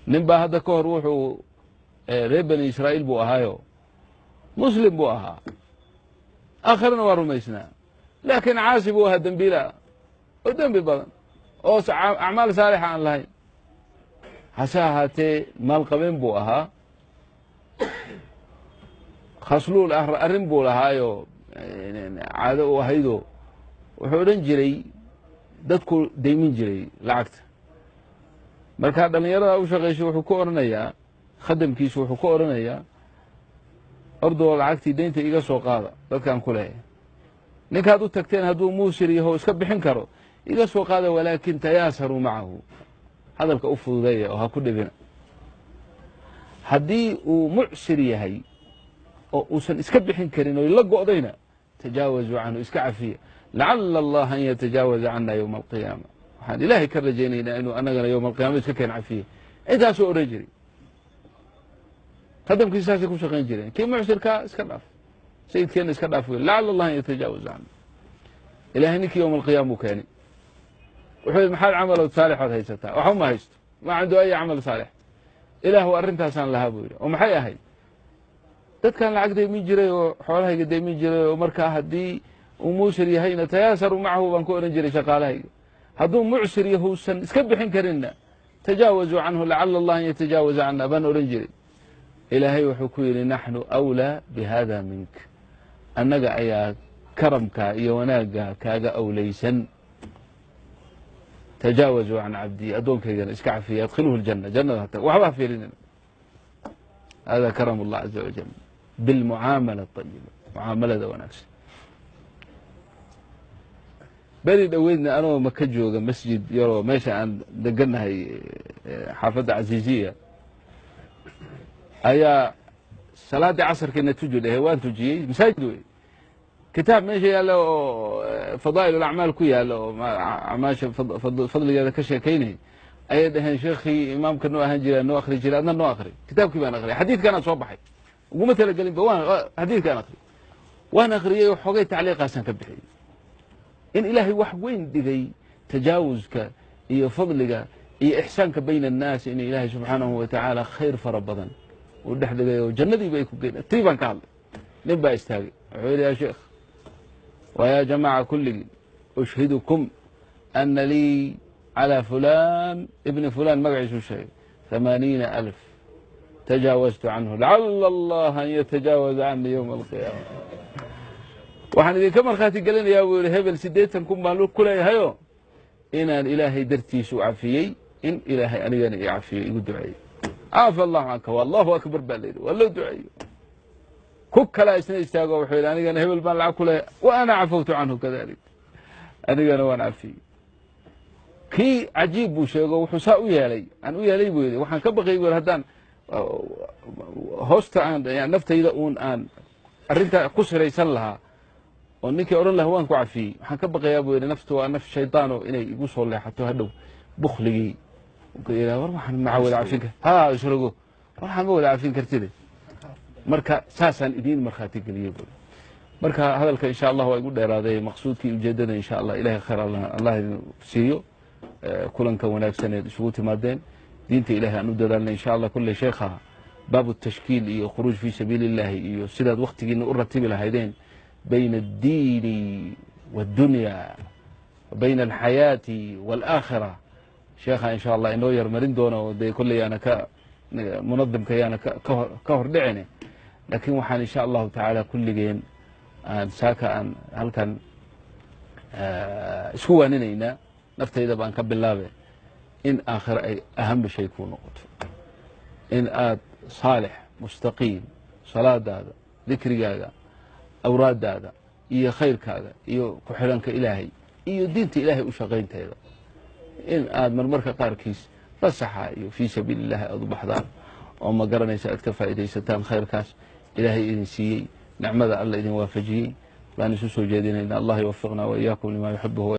Nin baa hadda ka hor wuxuu reer Bani Israa'iil buu ahaayo, Muslim buu ahaa, aakhirana waa rumaysnaa, laakiin caasi buu ahaa, dembiila oo dembi badan oo acmaal saalixa aan lahayn. Hase ahaatee maalqabeen buu ahaa, khasluul ah arrin buu lahaayo, caado u ahaydoo wuxuu odhan jiray dadku deymin jiray lacagta. Markaa dhallinyarada u shaqayso wuxuu ku odhanayaa, khadamkiisu wuxuu ku odhanayaa, "Ordoo lacagtii deynta iga soo qaada dadkaan ku leeyahay. Ninkaad u tagteen hadduu muusir yaho iska bixin karo, iga soo qaada, walaakin tayaasaruu macahu, hadalka u fududeeya oo ha ku dhibina. Haddii uu mucsir yahay oo uusan iska bixin karin oo la go'dayna, tajaawazuu canhu, iska cafiya, lacala Allaha an yatajaawaza cana yowma alqiyaama. Waxaan Ilaahay ka rajaynaynaa inuu anagana yowma alqiyama iska keen cafiya." Intaasuu odhan jiray khadamkiisa, saasay ku shaqayn jireen. Kii mucsirkaa iska dhaaf, sayidkeenna iska dhaaf wey, lacala Allah an yatajaawaza cana. Ilahay ninkii yowma alqiyaama uu keenay. Wuxuu yidhi, "Maxaad camalood saalixood haysataa?" "Waxba ma haysto, ما عنده أي عمل صالح. Ilaahu, arrintaasaan lahaa," buu yidhi. "Oo maxay ahayd?" "Dadkan lacag deymin jiray oo xoolahayga deymin jiray, oo markaa haddii uu muusir yahayna tayaasaru macahu baan ku odhan jiray shaqaalahayga, hadduu mucsir yahuusan iska bixin karinna tajaawazuu canhu, lacala Allah an yatajaawaza cana baan odhan jiray." Ilaahay wuxuu ku yidhi, "نحن أولى بهذا منك, annaga ayaa karamka iyo wanaagga kaaga awlaysan. تجاوزوا عن عبدي, addoonkaygana iska cafiya, أدخلوه الجنة, jannada hata waxba ha fiirinina." هذا كرم الله عز وجل بالمعاملة الطيبة, mucaamalada wanaagsan. Beri dhoweydna anoo Maka jooga, masjid yaroo meesha aan degannahay, xaafadda Casiiziya, ayaa salaaddii casarkiina tuji dhehe. Waan tujiyey. Masaajid wey, kitaab meesha yaalla oo fadaa'il alacmaal ku yaalla oo acmaasha fadligeeda ka sheekaynay ayay dhaheen, "Sheekhii imaamka noo ahaan jira, noo akri jira, adna noo akri." Kitaabkii baan akriyay. Xadiidkaanaa soo baxay, uguma talagelin ba, waan xadiidkaan akri, waan akriyey oo xogay tacliiqaasaan ka bixiyey in Ilaahay wax weyn dhigay tajaawuska iyo fadliga iyo ixsaanka bayna annaas, in Ilaahay subxaanahu wa tacaala khayr fara badan uu dhex dhigay oo jannadiiba ay ku geyn. Tii baan ka hadlay. Nin baa istaagay, wuxuu yidhi, "يا شيخ ويا جماعة kulligii, أشهدكم أن لي على فلان ابن فلان," magaciisuu sheegay, "80,000 تجاوزت عنه، لعل الله أن يتجاوز عني يوم القيامة. Waxaan idinka markhaati gelinayaa," buu yihi, "hebel 80,000 baan ku leeyahayo, inaan Ilaahay dartiisu cafiyey, in Ilaahay anigana i cafiyey, igu duceeyey." "عفا الله عنك." "الله أكبر," baa la yidhi. Waa loo duceeyo. Ku kalaa isna istaago, wuxuu yidhi, "Anigana hebel baan lacag ku leeyahay, وأنا عفوت عنه كذلك, anigana waan cafiyey." Kii cajiib buu sheego, wuxuu saa u yeelay aan u yeelay, buu yidhi, "Waxaan ka baqay," bu yidhi, "haddaan hoosta aan naftayda uun aan arrintaa ku siraysan lahaa oo ninkii odhan lahaa waan ku cafiyey, waxaan ka baqayaa," buu yidhi, "naftu waa naf shaydaano, inay igu soo leexato hadhow bukligii, war waxaan maca wada cafin ha isrogo, war waxaan ma wada cafin kartide. Marka saasaan idiin markhaati geliyey," bui. Marka hadalka insha Allah waa igu dheeraaday. Maqsuudkii ujeedada, insha Allah Ilahay khayr Allah idin siiyo kulanka wanaagsaneed isugu timaadeen. Diinta Ilahay aan u dadaalnay insha Allah. Kulley sheekha باب التشكيل iyo خروج في سبيل الله iyo sidaad waktigiina u ratibi lahaydeen bayna الdiini والdunya, bayna alxayaati wاlaakhira, sheekha insha Allah inoo yar marin doono. Oo dee kolley yaana ka munadimka yaana ka hor dhicine, laakiin waxaan insha Allahu tacaala kulligeen aan saaka aan halkan isku waaninaynaa, naftayda baan ka bilaabe, in aakhiro ay أهم shay kuu noqoto, in aad saalix mustaqiim, salaadaada, dikrigaaga, awraadaada iyo khayrkaaga iyo ku xidhanka Ilaahay iyo diinta Ilaahay u shaqaynteeda, in aad marmarka qaarkiis fasaxa iyo في سبيل الله aada u baxdaan oo ma garanaysa aad ka faa'iidaysataan khayrkaas Ilaahay idin siiyey, nicmada Alla idin waafajiyey baan isu soo jeedinayna. Allah يوفقنا وإياكم لما يحبه.